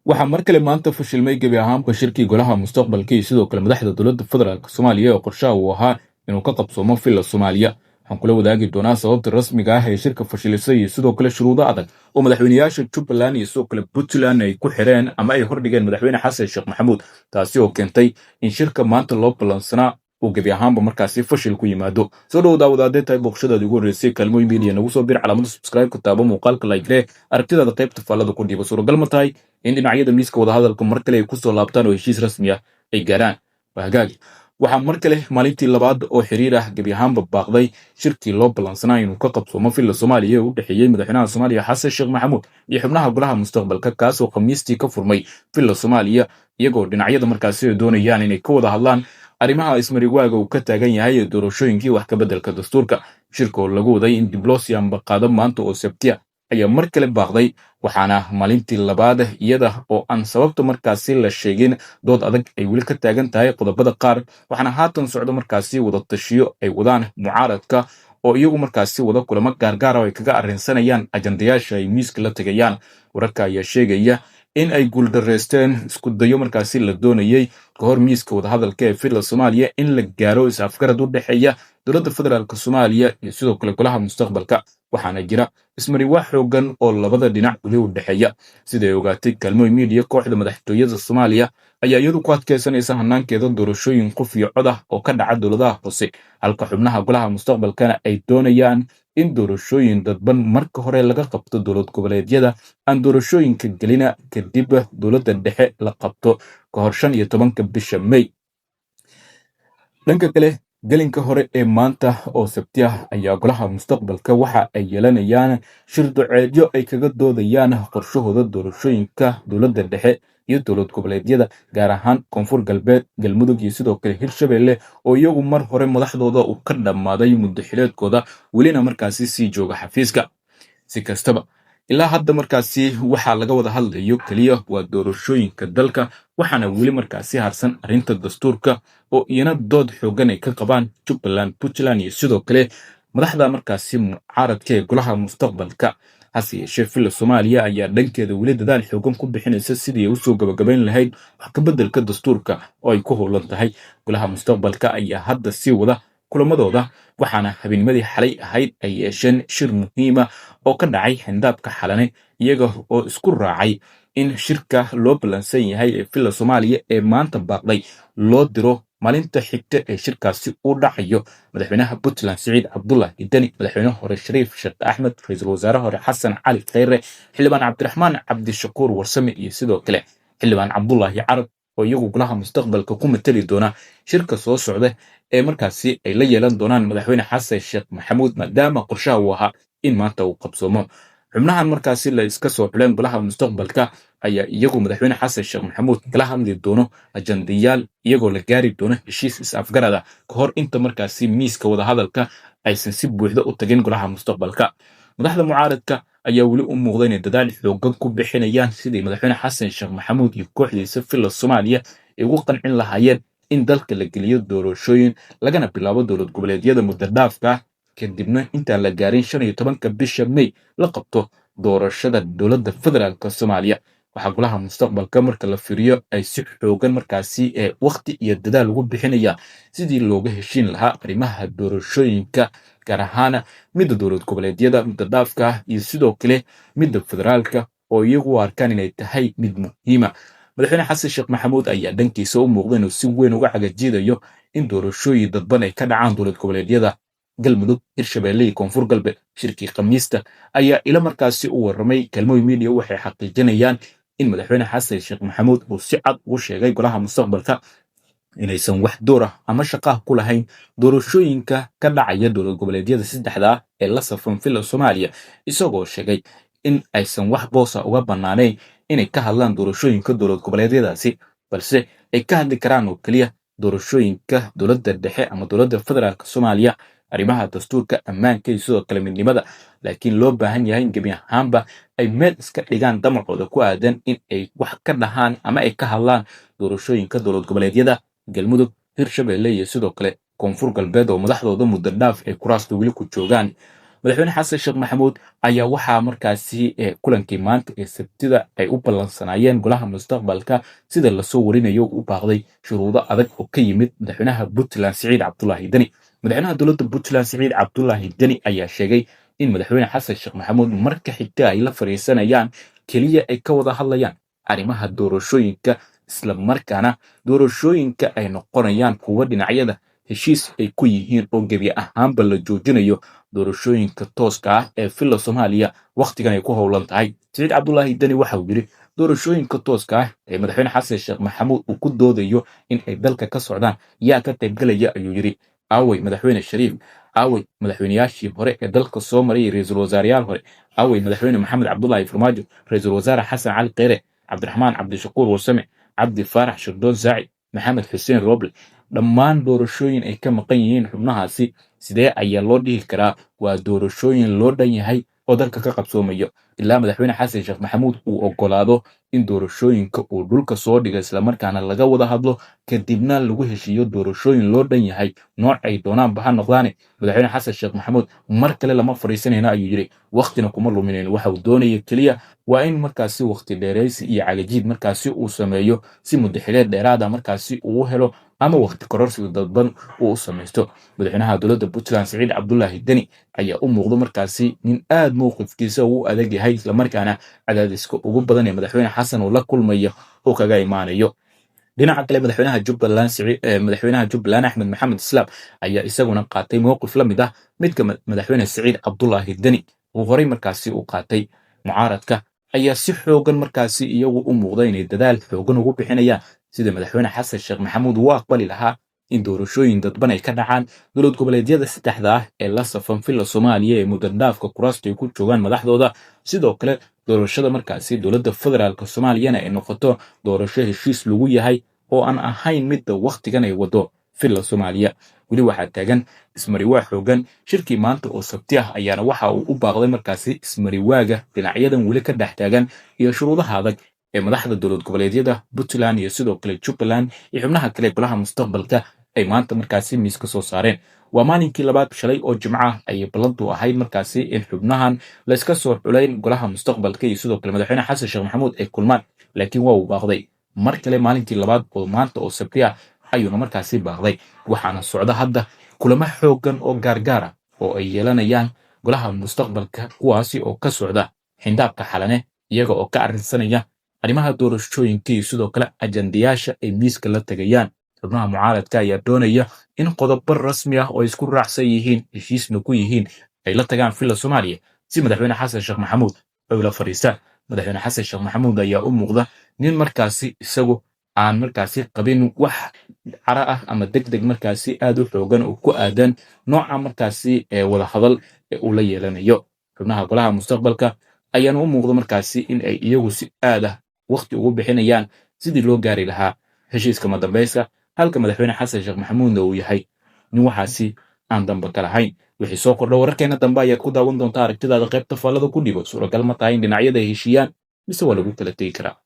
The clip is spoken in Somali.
Waxaa mar kale maanta fashilmay gebi ahaanba shirkii golaha mustaqbalka iyo sidoo kale madaxda dowladda federaalk Soomaaliya ee qorshaha uu ahaa inuu ka qabsoomo Villa Soomaaliya. Waxaan kula wadaagi doonaa sababta rasmiga ah ee shirka fashilisay iyo sidoo kale shuruudo adag oo madaxweyneyaasha Jubbaland iyo sidoo kale Puntland ay ku xireen ama ay hordhigeen madaxweyne Xasan Sheekh Maxamuud, taasi oo keentay in shirka maanta loo ballansanaa uu gebi ahaanba markaasi fashil ku yimaado. Soo dhow daawadaadee tahay booqshadaadi ugu horreysay Kaalmooyin Media, nagu soo bir calaamada subscribe ku taabo, muuqaalka like leh, aragtidaada qaybta faallada ku dhiiba. Suuragal ma tahay in dhinacyada miiska wadahadalka mar kale ay ku soo laabtaan oo heshiis rasmi ah ay gaaraan? Waa hagaag. Waxaa mar kale maalintii labaad oo xiriir ah gebi ahaanba baaqday shirkii loo ballansanaa inuu ka qabsoomo Villa Soomaaliya ee u dhexeeyey madaxweynaha Soomaaliya Xasan Sheekh Maxamuud iyo xubnaha golaha mustaqbalka, kaasoo Khamiistii ka furmay Villa Soomaaliya, iyagoo dhinacyada markaasi ay doonayaan inay ka wada hadlaan arrimaha ismarigwaaga uu ka taagan yahay ee doorashooyinkii wax ka beddelka dastuurka. Shirka oo lagu waday in dib loo sii ambaqaado maanta oo Sabtiya ayaa mar kale baaqday, waxaana maalintii labaad iyada oo aan sababta markaasi la sheegin dood adag ay weli ka taagan tahay qodobada qaar. Waxaana haatan socdo markaasi wada tashiyo ay wadaan mucaaradka oo iyagu markaasi wada kulamo gaargaara oo ay kaga arrinsanayaan ajandayaasha ay miiska la tegayaan. Wararka ayaa sheegaya in ay guuldareysteen isku dayo markaasi la doonayey ka hor miiska wadahadalka ee Villa Soomaaliya in la gaaro is-afgarad u dhexeeya dowladda federaalk Soomaaliya iyo sidoo kale golaha mustaqbalka, waxaana jira ismariwaa xoogan oo labada dhinac weli u dhexeeya. Siday ogaatay Kaalmooy Media, kooxda madaxtooyada Soomaaliya ayaa iyadu ku adkaysanaysa hanaankeeda doorashooyin qof iyo cod ah oo ka dhaca dowladaha hoose, halka xubnaha golaha mustaqbalkana ay doonayaan in doorashooyin dadban marka hore laga qabto dowlad goboleedyada aan doorashooyinka gelina, kadib dowladda dhexe la qabto ka hor 15-ka bisha May. Dhanka kale, gelinka hore ee maanta oo Sabti ah ayaa golaha mustaqbalka waxa ay yeelanayaan shir doceedyo ay kaga doodayaan qorshahooda doorashooyinka dowladda dhexe iyo dowlad goboleedyada, gaar ahaan Koonfur Galbeed, Galmudug iyo sidoo kale Hirshabelle, oo iyagu mar hore madaxdooda uu ka dhammaaday muddo xileedkooda, welina markaasi sii jooga xafiiska. Si kastaba, ilaa hadda markaasi waxaa laga wada hadlayo keliya waa doorashooyinka dalka, waxaana weli markaasi harsan arrinta dastuurka oo iyana dood xoogan ay ka qabaan Jubbaland, Puntland iyo sidoo kale madaxda markaasi mucaaradka ee golaha mustaqbalka. Hase yeeshee, Villa Soomaaliya ayaa dhankeeda weli dadaal xoogan ku bixinaysa sidii ay usoo gabagabayn lahayd wax ka beddelka dastuurka oo ay ku howlan tahay. Golaha mustaqbalka ayaa hadda sii wada kulamadooda, waxaana habeennimadii xalay ahayd ay yeesheen shir muhiima oo ka dhacay xindaabka Xalane, iyaga oo isku raacay in shirka loo ballansan yahay ee Villa Soomaaliya ee maanta baaqday loo diro maalinta xigta ee shirkaasi uu dhacayo madaxweynaha Puntland Siciid Cabdulaahi Deni, madaxweyne hore Shariif Sheekh Axmed, ra-iisul wasaare hore Xasan Cali Kheyre, xildhibaan Cabdiraxmaan Cabdishakuur Warsame iyo sidoo kale xildhibaan Cabdulaahi Carab, oo iyagu golaha mustaqbalka ku matali doona shirka soo socda ee markaasi ay la yeelan doonaan madaxweyne Xasan Sheekh Maxamuud, maadaama qorshaha uu ahaa in maanta uu qabsoomo. Xubnahan markaasi la iska soo xuleen golaha mustaqbalka ayaa iyagu madaxweyne Xasan Sheekh Maxamuud kala hadli doono ajandayaal, iyagoo la gaari doono heshiis is-afgarada ka hor inta markaasi miiska wadahadalka aysan si buuxda u tagin golaha mustaqbalka. Madaxda mucaaradka ayaa weli u muuqda inay dadaal xoogan ku bixinayaan sidii madaxweyne Xasan Sheekh Maxamuud iyo kooxdiisa Villa Soomaaliya ay ugu qancin lahaayeen in dalka la geliyo doorashooyin, lagana bilaabo dowlad goboleedyada muddo dhaafka ah, kadibna intaan la gaarin 15-ka bisha May la qabto doorashada dowladda federaalk Soomaaliya. Waxaa golaha mustaqbalka marka la fiiriyo ay si xoogan markaasi ee waqti iyo dadaal ugu bixinayaan sidii looga heshiin lahaa arrimaha doorashooyinka, gaar ahaan midda dowlad goboleedyada muddo dhaafka ah iyo sidoo kale midda federaalka, oo iyagu u arkaan inay tahay mid muhiima. Madaxweyne Xasan Sheekh Maxamuud ayaa dhankiisa u muuqda inuu si weyn uga cagajiidayo in doorashooyin dadban ay ka dhacaan dowlad goboleedyada Galmudug, Hirshabelle iyo Koonfur Galbeed. Shirkii Khamiista ayaa ila markaasi u warramay Kalmooy Media waxay xaqiijinayaan in madaxweyne Xasan Sheekh Maxamuud uu si cad ugu sheegay golaha mustaqbalka inaysan wax door ah ama shaqaah ku lahayn doorashooyinka ka dhacaya dowlad goboleedyada saddexda ah ee la safan Villa Soomaaliya, isagoo sheegay in aysan wax boosa uga bannaanayn inay ka hadlaan doorashooyinka dowlad goboleedyadaasi, balse ay ka hadli karaan oo keliya doorashooyinka dowladda dhexe ama dowladda federaalk Soomaaliya, arrimaha dastuurka, ammaanka iyo sidoo kale midnimada, laakiin loo baahan yahay in gebi ahaanba ay meel iska dhigaan damacooda ku aadan in ay wax ka dhahaan ama ay ka hadlaan doorashooyinka dowlad goboleedyada Galmudug, Hirshabelle iyo sidoo kale Koonfur Galbeed, oo madaxdooda muddo dhaaf ay kuraasta weli ku joogaan. Madaxweyne Xasan Sheekh Maxamuud ayaa waxaa markaasi kulankii maanta ee Sabtida ay u ballansanaayeen golaha mustaqbalka, sida lasoo warinayo, u baaqday shuruudo adag oo ka yimid madaxweynaha Puntland Siciid Cabdulaahi Deni. Madaxweynaha dowladda Puntland Siciid Cabdulaahi Deni ayaa sheegay in madaxweyne Xasan Sheekh Maxamuud marka xigta ay la fadhiisanayaan keliya ay ka wada hadlayaan arrimaha doorashooyinka, isla markaana doorashooyinka ay noqonayaan kuwo dhinacyada heshiis ay ku yihiin oo gebi ahaanba la joojinayo doorashooyinka tooska ah ee Villa Soomaaliya wakhtigan ay ku howlan tahay. Siciid Cabdulaahi Deni waxa uu yidhi, doorashooyinka tooska ah ee madaxweyne Xasan Sheekh Maxamuud uu ku doodayo in ay dalka ka socdaan yaa ka qaybgalaya, ayuu yidhi. Aaway madaxweyne Shariif? Aaway madaxweynayaashii hore ee dalka soo maray, ra-iisul wasaareyaal hore? Aaway madaxweyne Maxamed Cabdulaahi Farmaajo, ra-iisul wasaare Xasan Cali Kheyre, Cabdiraxmaan Cabdishakuur Warsame, Cabdi Faarax Shirdoon Saaci, Maxamed Xuseen Roble? Dhammaan doorashooyin ay ka maqan yihiin xubnahaasi, sidee ayaa loo dhihi karaa waa doorashooyin loo dhan yahay oo dalka ka qabsoomayo? Ilaa madaxweyne Xasan Sheekh Maxamuud uu ogolaado in doorashooyinka uu dhulka soo dhigo, islamarkaana laga wada hadlo, kadibna lagu heshiiyo doorashooyin loo dhan yahay, nooc ay doonaanba ha noqdaane, madaxweyne Xasan Sheekh Maxamuud mar kale lama fadhiisanayno, ayuu yidhi. Wakhtina kuma luminayno. Waxa uu doonaya keliya waa in markaasi wakhti dheeraysi iyo cagajiid markaasi uu sameeyo si muddo xileed dheeraada markaasi uu helo ama wakhti kororsiga dadban uu u samaysto. Madaxweynaha dowladda Puntland Siciid Cabdulaahi Deni ayaa u muuqdo markaasi nin aad mowqifkiisa uu adag yahay, islamarkaana cadaadiska ugu badan ee madaxweyne Xasan uu la kulmayo uu kaga imaanayo. Dhinaca kale, madaxweynaha Jubbaland Axmed Maxamed Islaam ayaa isaguna qaatay mowqif la mid ah midka madaxweyne Siciid Cabdulaahi Deni uu horey markaasi u qaatay. Mucaaradka ayaa si xoogan markaasi iyagu u muuqda inay dadaal xoogan ugu bixinayaan sida madaxweyne Xasan Sheekh Maxamuud uu aqbali lahaa in doorashooyin dadban ay ka dhacaan dowlad goboleedyada saddexda ah ee la safan Villa Soomaaliya ee muddo dhaafka kuraasta ay ku joogaan madaxdooda. Sidoo kale doorashada markaasi dowladda federaalka Soomaaliyana ay noqoto doorasho heshiis lagu yahay oo aan ahayn midda wakhtigan ay wado Villa Soomaaliya. Weli waxaa taagan ismariwaa xoogan. Shirkii maanta oo Sabti ah ayaana waxa uu u baaqday markaasi ismariwaaga dhinacyadan weli ka dhex taagan iyo shuruudaha adag ee madaxda dowlad goboleedyada Puntland iyo sidoo kale Jubbaland iyo xubnaha kale golaha mustaqbalka ay maanta markaasi miis ka soo saareen. Waa maalinkii labaad. Shalay oo Jimco ah ayay ballantu ahayd markaasi in xubnahan layska soo xulayn golaha mustaqbalka iyo sidoo kale madaxweyne Xasan Sheekh Maxamuud ay kulmaan, laakiin waa uu baaqday mar kale. Maalintii labaad oo maanta oo Sabti ah ayuuna markaasi baaqday, waxaana socda hadda kulamo xoogan oo gaargaar ah oo ay yeelanayaan golaha mustaqbalka, kuwaasi oo ka socda xindaabka Xalane, iyaga oo ka arrinsanaya arrimaha doorashooyinka iyo sidoo kale ajandayaasha ay miiska la tegayaan. Xubnaha mucaaradka ayaa doonaya in qodobo rasmi ah oo ay isku raacsan yihiin, heshiisna ku yihiin, ay la tagaan Villa Soomaaliya si madaxweyne Xasan Sheekh Maxamuud ay ula fadhiistaan. Madaxweyne Xasan Sheekh Maxamuud ayaa u muuqda nin markaasi isagu aan markaasi qabin wax cara ah ama deg deg markaasi aad u xoogan oo ku aadan nooca markaasi ee wadahadal ee uu la yeelanayo. Xubnaha golaha mustaqbalka ayaana u muuqda markaasi in ay iyagu si aad ah wakhti ugu bixinayaan sidii loo gaari lahaa heshiiska madambayska, halka madaxweyne Xasan Sheekh Maxamuudna uu yahay nin waxaasi aan damba ka lahayn. Wixii soo kordha wararkeena dambe ayaad ku daawan doontaa. Aragtidaada qaybta faallada ku dhibo. Suuragal ma tahay in dhinacyada ay heshiiyaan mise waa lagu kala tegi karaa?